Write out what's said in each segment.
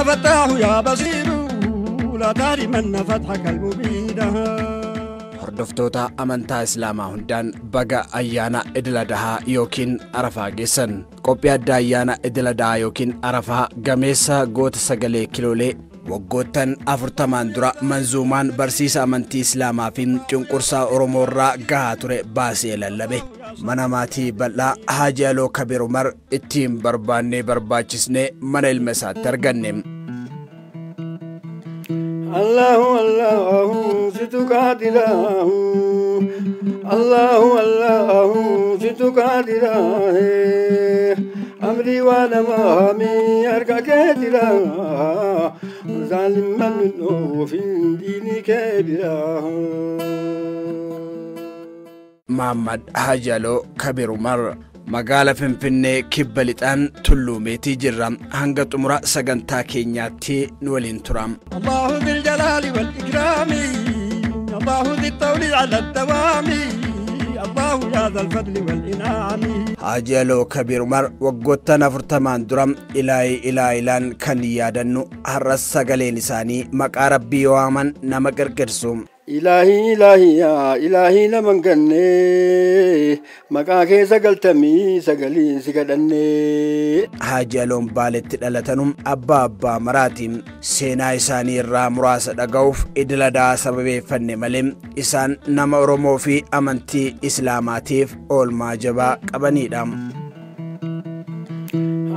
فتاح يا بصير لا تحرمن فتحك المبين. Hordoftoota amantaa Islaamaa hundaan baga ayyaana Idil Adhaa yookiin Arafaa geessan. Qophii addaa ayyaana Idil Adhaa yookiin Arafaa gameessa goota sagalee kiloolee waggoottan 40 dura manzuumaan barsiisa amantii Islaamaa fi cunqursaa Oromoo irraa gahaa ture baasee lallabe. Mana maatii bal'aa Haaji Aloo Kabir Umar ittiin barbaannee barbaachisnee mana ilma isaatti arganne. Allahu Allahu situ qaadirahu Allahu Allahu situ qaadirahu amri wa namami harka keetira zaliman fi diini kebira. Muhammad Haaji Aloo Kabir Umar magaala Finfinnee kibba lixaan Tulluu Meetii jirra. Hanga xumura sagantaa keenyaatti nu waliin tura. Allahu dhil jalaali wal ikraami Allahu dhil tawli ala dawaami Allahu yaa dhal fadli wal inaami. Haaji Aloo Kabir Umar waggoottan 40 dura ilaahi ilaahilaan kan yaadannu har'as sagaleen isaanii maqaa Rabbii waaman nama qirqirsu. Ilaahi ilaahi yaa ilaahi naman ganne maqaa kee sagaltamii sagaliin si kadhanne. Haaji Aloon Baaletti dhalatanum abbaa abbaa maraatiin seenaa isaanii irraa muraasa dhaga'uuf Idil Adhaa sababeeffanne malee isaan nama Oromoo fi amantii Islaamaatiif oolmaa jabaa qabanidha.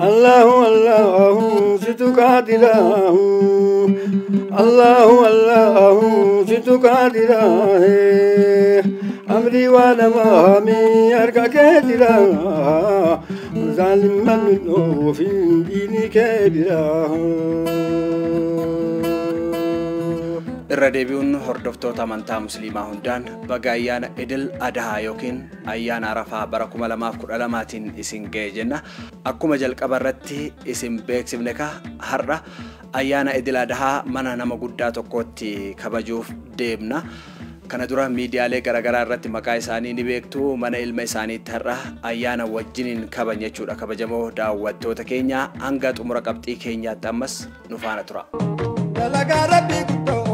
Allahu Allahu situ qaadirahu Allahu Allahu situ qaadirahu amri wa namami harka keetira zaliman fi diini kebira. Irra deebi'uun hordoftoota amantaa Musliimaa hundaan baga ayyaana Idil Adhaa yookiin ayyaana Arafaa bara 2012tiin isin ga'e jenna. Akkuma jalqaba irratti isin beeksifne ka har'a ayyaana Idil Adhaa mana nama guddaa tokkotti kabajuuf deemna. Kana dura miidiyaalee garaagaraa irratti maqaa isaanii ni beektu. Mana ilma isaaniitti har'a ayyaana wajjiniin kabajna jechuudha. Kabajamoo daawwattoota keenya hanga xumura qabxii keenyaatti ammas nu faana tura. Dalagaa Rabbii guddoo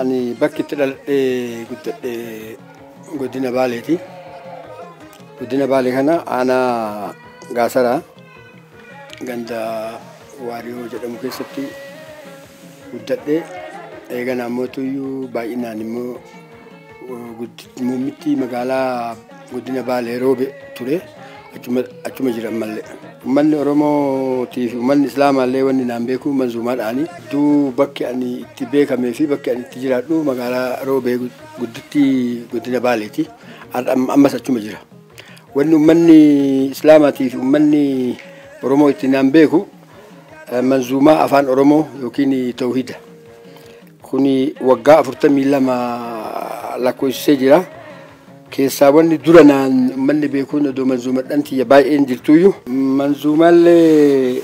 Ani bakki itti dhaladhee guddadhee godina Baaleeti. Godina Baalee kana aanaa Gaasaraa ganda Waariyoo jedhamu keessatti guddadhee eegana ammoo baay'inaan immoo muummitti magaalaa godina Baalee Roobe ture achuma jiran mallee. Uummanni Oromootii fi uummanni Islaamaa wanni naan beeku manzuumaadhaani. Iddoo bakki ani itti beekamee fi bakki ani itti jiraadhu magaalaa Roobee gudditti godina Baaleeti. Ammas achuma jira. Wanni uummanni Islaamaatii fi uummanni Oromoo itti naan beeku manzuumaa afaan Oromoo yookiin tawhiida. Kuni waggaa 42 lakkoofsisee jira. Keessaa wanni dura naan uummanni beekuun odoo manzuumadhaan tiyya baay'een jirtuyyuu. Manzuumaallee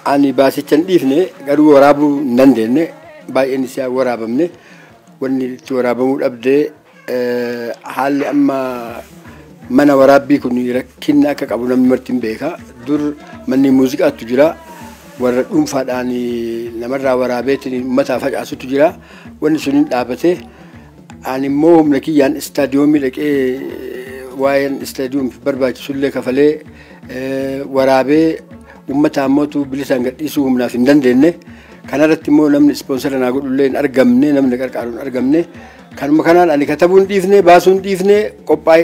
ani baasicha hin dhiifne garuu waraabuu hin dandeenye baay'een isaa waraabamne wanni itti waraabamuu dhabdee haalli amma mana waraabbii kun rakkinna akka qabu namni marti hin beeka. Dur manni muuziqaatu jira warra dhuunfaadhaan namarraa waraabeetiin uummataa facaasutu jira wanni sun hin dhaabatee. Ani immoo humna kiyyaan istaadiyoomii dhaqee waa'een istaadiyoomii barbaachisullee kafalee waraabee uummata ammootu bilisaan gadhiisuu humnaaf hin dandeenye. Kanarratti immoo namni ispoonsara naa godhullee hin argamne namni qarqaaru hin argamne. Kanuma kanaan ani katabuun dhiifne baasuun dhiifne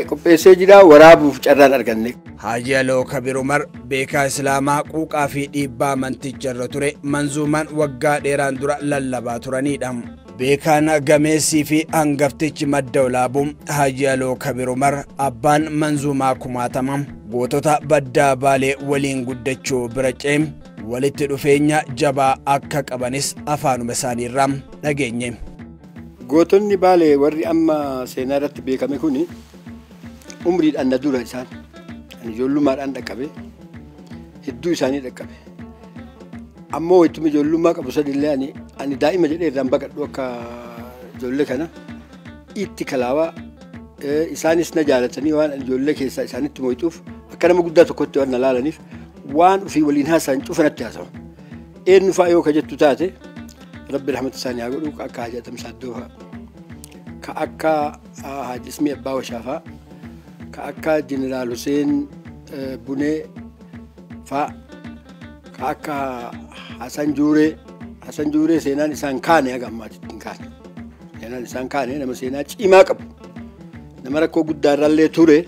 qopheessee jira waraabuuf carraan arganne. Haaji Aloo Kabir Umar beekaa Islaamaa quuqaa fi dhiibbaa amanticha irra ture manzuumaan waggaa dheeraan dura lallabaa turanidha. Beekaan gameessii fi hangaftichi madda olaabuu Haaji Aloo Kabir Umar abbaan manzuumaa kumaatama gootota baddaa Baalee waliin guddachuu bira ce'e walitti dhufeenya jabaa akka qabanis afaanuma isaaniirraa dhageenye. Gootonni Baalee warri amma seenaa irratti beekame kuni umriidhaan na dura isaan ani ijoollummaadhaan dhaqqabe hedduu isaanii dhaqqabe. Ammoo ittuma ijoollummaa qabu sadillee ani daa'ima jedhee irraan baqadhu akka ijoollee kana itti kalaawaa Isaanis na jaalatanii waan ijoollee keessaa isaanitti mo'ituuf akka nama guddaa tokkotti waan na laalaniif waan ofii waliin haasa'an cufa natti haasawa. Eenyu fa'a yoo ka jettu taate, Rabbi rahmata isaanii haa godhu, akka Haaji Atam Saaddoo fa'a, ka akka Haaji Ismii Abbaa Washaa fa'a, ka akka Jeneraal Huseen Bunee fa'a, ka akka Hasan Juuree. Hasan Juuree seenaan isaan kaane haga ammaatitti hin kaane. Seenaan isaan kaane nama seenaa cimaa qabu. Nama rakkoo guddaarrallee ture.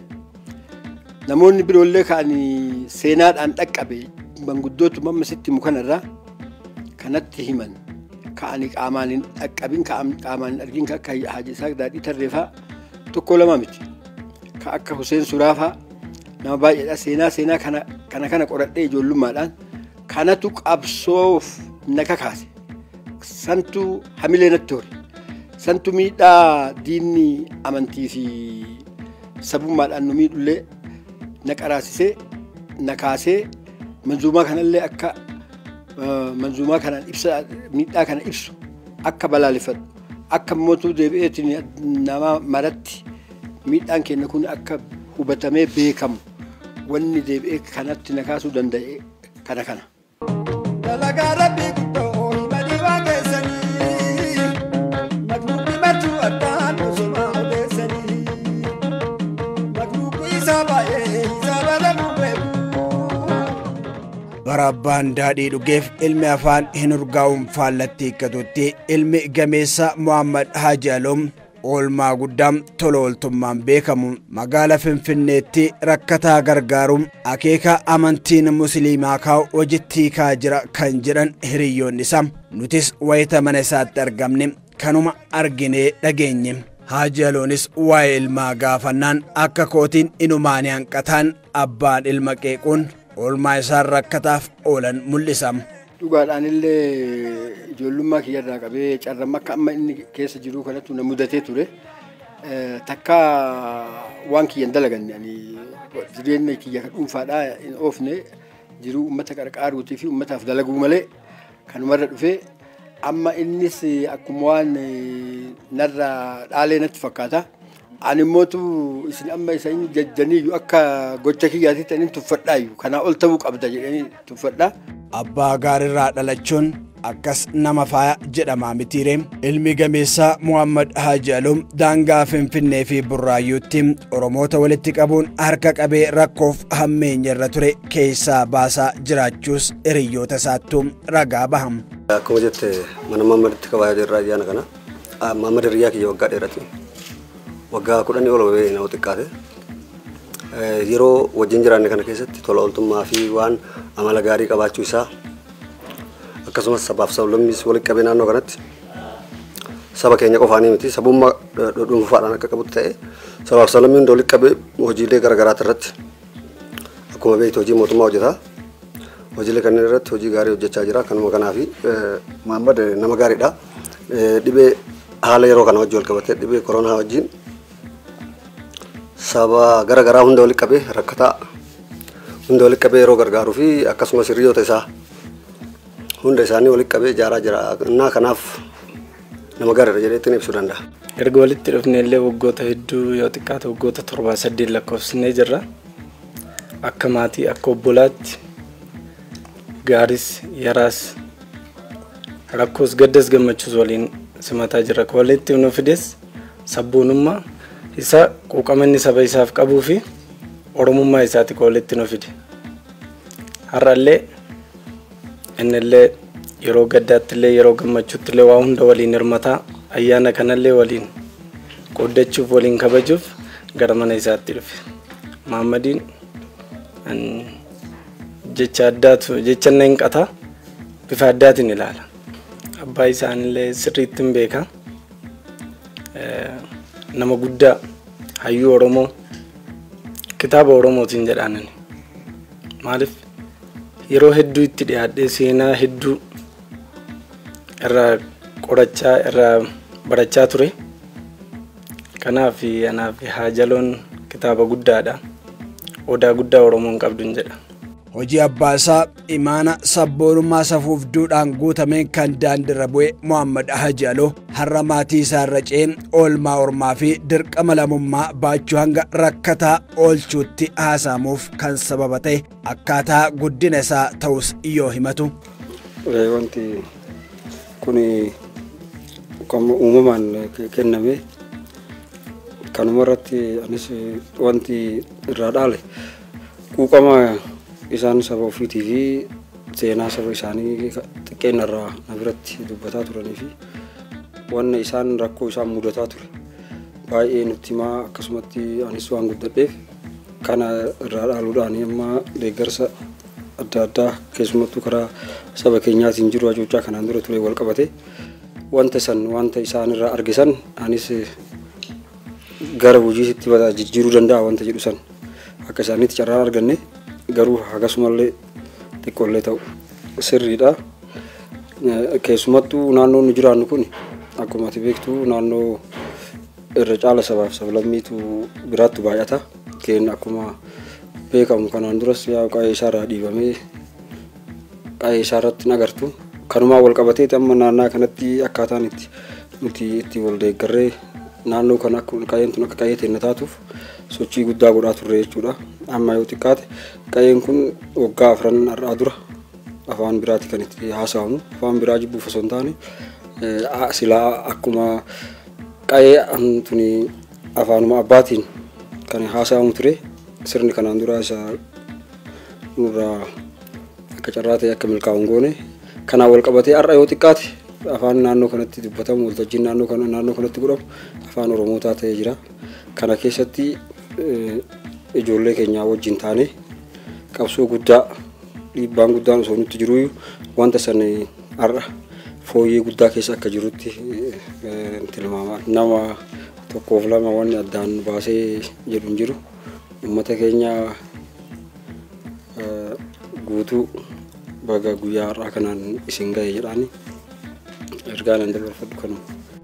Namoonni biroollee ka'anii seenaadhaan dhaqqabe manguddootuma amma sitti himu kanarraa kanatti himan ka'anii qaamaan hin dhaqqabin, qaamaan hin argin, akka Haaji Isaaq Daadhii Tarreefaa tokko lama miti. Ka akka Huseen Suraafaa nama baay'eedha. Seenaa kana qoradhee ijoollummaadhaan kanatu qabsoof na kakaase. Santu hamilee natti hore. Santu miidhaa diinni amantii fi sabummaadhaan nu miidhullee na qaraasisee na kaasee manzuumaa kanallee akka manzuumaa kanaan ibsa miidhaa kana ibsu, akka balaaleffadhu, akka mootuu deebi'eetiin nama maratti miidhaan keenya kun akka hubatamee beekamu wanni deebi'ee kanatti na kaasuu danda'e kana kana. Dalagaa Rabbii guddoo himanii waan geessanii, makluuqni martuu addaan osuma odeessanii, makluuqni isaa baay'ee isaa balamuu beeku. Bara abbaan daadhii dhugeef ilmi afaan hin urgaa'uun faallatti hiikkatutti, ilmi gameessa Muhammad Haaji Aloom oolmaa guddaa tola ooltummaan beekamu magaala Finfinneetti rakkataa gargaaruun akeeka amantiin musliimaa kaa'u hojiitti hiikaa jira kan jedhan hiriyyoonni isaa, nutis wayita mana isaatti argamne kanuma arginee dhageenye. Haaji Aloonis waa'ee ilmaa gaafannaan akka kootiin inumaanii hanqataan abbaan ilma qeequun oolmaa isaan rakkataaf oolan mul'isa. Dhugaadhaan illee ijoollummaa kiyyarraa qabee carramma akka amma inni keessa jiru kanatti na mudatee ture. Takka waan kiyyan dalaganne, ani jireenya kiyya kan dhuunfaadhaa hin oofne, jiruu uummata qarqaaruutii fi uummataaf dalaguu malee kanumarra dhufee amma innis akkuma waan narra dhaalee natti fakkaata. Ani immootu isin amma isa inni jajjaniyyuu akka gocha kiyyaatitti ani tuffadhaayyuu kanaa ol ta'uu qabda jedhanii tuffadhaa. Abbaa gaariirraa dhalachuun akkas nama faaya jedhamaa mitiire. Ilmi gameessaa Muhammad Haaji Aluum daangaa Finfinnee fi Burraayyuutti Oromoota walitti qabuun harka qabee rakkoof hammeenya irra ture keessaa baasaa jiraachuus hiriyoota isaattuu ragaa baham. Akkuma jette, mana Muhammaditti kabajaa jirra ayyaana kana. Muhammad hiriyaa kiyya waggaa dheerati. Waggaa 10 ol bahee nama xiqqaate. Yeroo wajjin jiraanne kana keessatti tola ooltummaa fi waan amala gaarii qabaachuu isaa, akkasumas sabaaf sablammis walitti qabee naannoo kanatti saba keenya qofaanii miti, sabummaa dhuunfaadhaan akka qabutti ta'e, sabaaf sablammii hunda walitti qabee hojiilee garaagaraati irratti, akkuma beektu hojii mootummaa hojjeta. Hojiilee kanneen irratti hojii gaarii hojjechaa jira. Kanuma kanaafi Muhammad nama gaariidha. Dhibee haala yeroo kana wajjin wal qabatee, dhibee koronaa wajjin saba gara garaa hunda walitti qabee, rakkataa hunda walitti qabee yeroo gargaaruu fi akkasumas hiriyoota isaa hunda isaanii walitti qabee ijaaraa jira. Innaa kanaaf nama gaariidha jedhee ibsuu danda'a. Erga walitti dhufne illee waggoota hedduu, yoo xiqqaate waggoota 7 8 lakkoofsisnee jirra. Akka maatii, akka obbolaatti gaaris yaraas, rakkoos gaddas gammachuus waliin simataa jirra. Kan walitti nu fides sabboonummaa isa, quuqama inni saba isaaf qabuu fi oromummaa isaati kan walitti nu fide. Har'allee innillee yeroo gaddaatti illee yeroo gammachuutti illee waa hunda waliin hirmataa, ayyaana kanallee waliin qooddachuuf, waliin kabajuuf gara mana isaatti dhufe. Muhammadiin jecha addaatu jecha inni hin qataa bifa addaatiin ilaala. Abbaa isaanillee sirriitti hin beeka. Nama guddaa, hayyuu Oromoo, kitaaba Oromootiin jedhaanani. Maaliif, yeroo hedduu itti dhiyaadhee seenaa hedduu irraa qorachaa, irraa barachaa ture. Kanaaf anaaf Haajaloon kitaaba guddaadha. Odaa guddaa Oromoon qabduun jedha. Hojii abbaa isaa imaana sabboonummaa safuuf duudhaan guutameen kan daandiirra bu'e Mohaammed Haji Aloo har'a maatii isaa irra ce'ee oolmaa ormaa fi dirqama lammummaa baachuu hanga rakkataa oolchuutti haasamuuf kan sababa ta'e akkaataa guddina isaa ta'us yoo himatu. Wanti kun kan uumamaan kenname kanuma irratti anis wanti irraa dhaale quuqama isaan saba ofiitii fi seenaa saba isaanii xiqqeenna irraa na biratti dubbataa turanii fi wanna isaan rakkoo isaan mudataa ture baay'ee nutti himaa akkasumatti anis waan guddadheef kana irraa dhaaluudhaan amma deeggarsa adda addaa keessumattuu karaa saba keenyaatiin jiru hacuuccaa kanaan dura ture wal qabate wanta san wanta isaan irraa argisan anis gara hojiitti jijjiiruu danda'a wanta jedhu san akka isaaniitti carraan arganne garuu akkasumallee xiqqoollee ta'u sirriidha. Keessumattuu naannoon nu jiraannu kun akkuma ati beektu naannoo irra caala sabaaf sablammiitu biraattu baay'ata. Keen akkuma beekamu kanaan duras yaa'u qa'ee isaarraa dhiibamee qa'ee isaarratti hin agartu. Kanumaa wal qabateeti amma naannaa kanatti akkaataan itti nuti itti wal deeggarree naannoo kana akka qa'een tun akka qa'ee teenna taatuuf sochii guddaa godhaa turre jechuudha. Amma yoo xiqqaate qa'een kun waggaa 4 har'aa dura afaan biraati kan itti haasawamu. Afaan biraa jibbuuf osoo hin taane silaa akkuma qa'ee tuni afaanuma abbaatiin kan haasawamu ture sirni kanaan dura isa nurraa akka carraa ta'e akka milkaa'u hin goone. Kanaan wal qabatee har'a yoo xiqqaate afaan naannoo kanatti dubbatamu waltajjiin naannoo kanatti godhamu afaan Oromootaa ta'ee jira. Kana keessatti ijoollee keenyaa wajjin taane qabsoo guddaa dhiibbaan guddaan osoo nutti jiruyyuu wanta san har'a fooyyee guddaa keessa akka jirutti tilmaama. Nama tokkoof lama wanni addaan baasee jedhu hin jiru. Uummata keenya guutuu baga guyyaa har'aa kanaan isin ga'e jedhaani ergaan an dabarfadhu kanuma.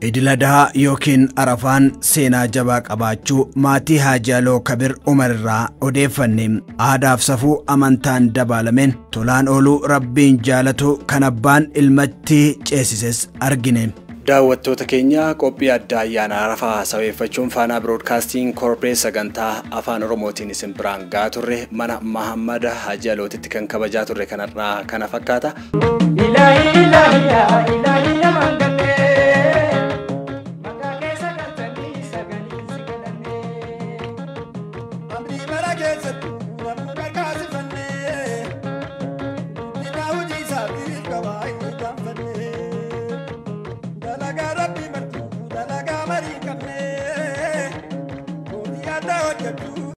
Idil Adhaa yookiin Arafaan seenaa jabaa qabaachuu maatii Haji Aloo Kabir Umar irraa odeeffanne. Aadaaf safuu amantaan dabaalameen tolaan ooluu Rabbiin jaalatu kan abbaan ilmatti ceesises argine. Daawwattoota keenya qophii addaa ayyaana Arafaa sabeeffachuun Faanaa Biroodkaastiin Koorporeet sagantaa afaan Oromootiin isin biraan gahaa turre mana Mohaammed Haji Alootitti kan kabajaa turre kanarraa kana fakkaata. Ilaahi ilaahi yaa ilaahi namaan gannee maqaa keessa galchanii sagalee si kadhannee amrii bara keessattuu rakkoo gargaasifannee guddina hojii isaatiif qabaa hin gaanfannee dalagaa rabbii martuu dalagaa marii qabnee mootii adda hojjechuu.